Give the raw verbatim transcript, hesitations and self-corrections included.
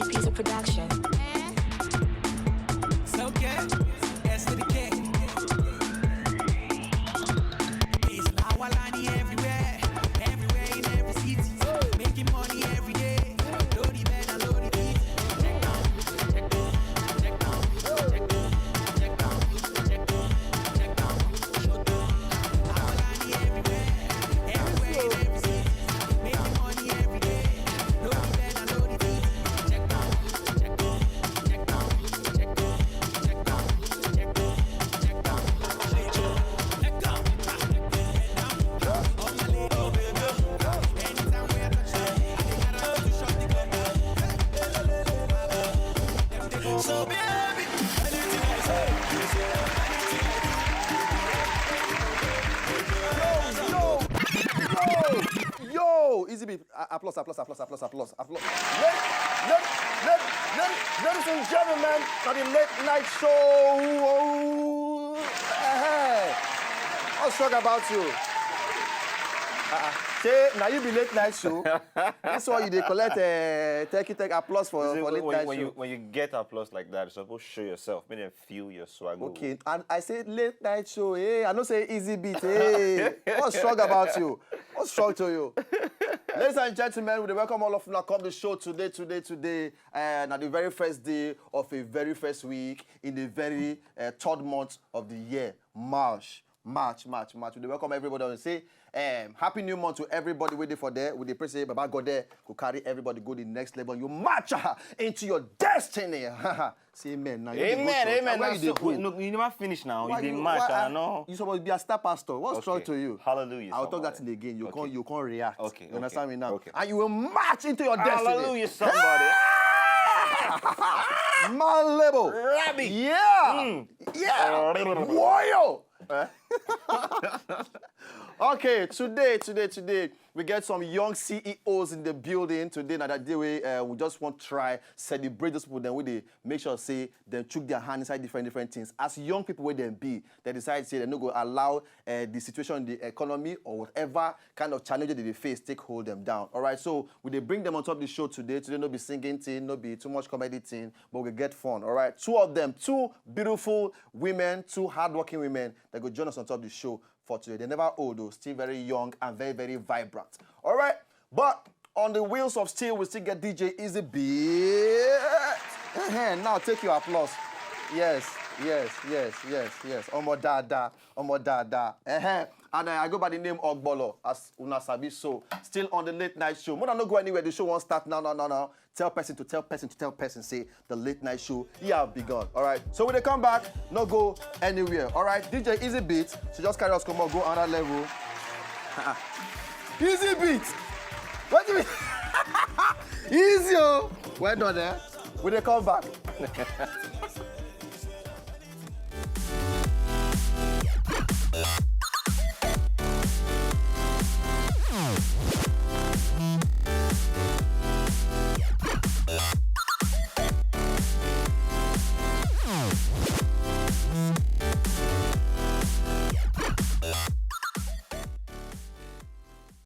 Pizza Production. So good, S to the K. It's Lawalani everywhere, everywhere in every city. Making money every day. Lori bed and lori feet. Check down, check down, check down, check down, check down, check down. Show down. Lawalani everywhere, everywhere in every city. Making money every day. Lori bed and lori feet. Check down, check down, check down, check down, check down, check down, check down. So baby, anything I say, you say anything I do. Yo, yo, yo, Easy B, a- applause, applause, applause, applause, applause, applause. Ladies, ladies, ladies, ladies, ladies and gentlemen, for the late night show. Hey, what's wrong about you? Uh-uh. Say, now you be late night show. This one you dey collect uh, take take applause for, See, for when, late when, night when show. You, when you get applause like that, you're supposed to show yourself. Make them feel your swagger. Okay, and I say late night show. Hey, I know say Easy Beat. Hey, what's wrong about you? What's wrong to you? Ladies and gentlemen, we dey welcome all of you come the show today, today, today. Uh, now the very first day of a very first week in the very uh, third month of the year, March. March, March, March. We dey welcome everybody and say um, happy new month to everybody waiting for there. We dey pray say Baba God there go carry everybody go the next level. You march ah, into your destiny. Say amen. Now, you dey go Amen, church. amen. Where That's you dey so- go? Wait, no, you never finish now. Why You did you- march, why- and I ah, know. You supposed to be a star pastor. What's wrong Okay. to you? Hallelujah, I'll talk that somebody. Thing again. You Okay. Can't, you can't react. Okay, You understand okay, me now? Okay. And you will march into your destiny. Hallelujah, somebody. Malebo. Rabbi. Yeah. Mm. Yeah. Rabbi. Warrior. Eh? Okay, today, today, today, we get some young C E Os in the building today. Now that day, we, uh, we just want to try celebrate those people. Then we dey make sure say them chook their hand inside different different things. As young people where them be, they decide say they no go allow uh, the situation in the economy or whatever kind of challenge they dey face take hold them down. All right, so we dey bring them on top the show today. Today no be singing thing, no be too much comedy thing, but we get fun. All right, two of them, two beautiful women, two hardworking women that go join us on top the show for today. They never old though, still very young and very very vibrant. All right, but on the wheels of steel, we still get D J Easy B. Ehen, now take your applause. Yes, yes, yes, yes, yes. Omo dada, omo dada. Ehen. And uh, I go by the name Ogbolo, as una sabi so. Still on the late night show. Mona no go anywhere. The show won't start now, now, now, now. Tell person to tell person to tell person. Say the late night show. He have begun. All right. So when they come back, no go anywhere. All right. D J Easy Beat. So just carry us come on, go another level. Easy Beat. What do you mean? Easy, oh. Well done, eh? When they come back.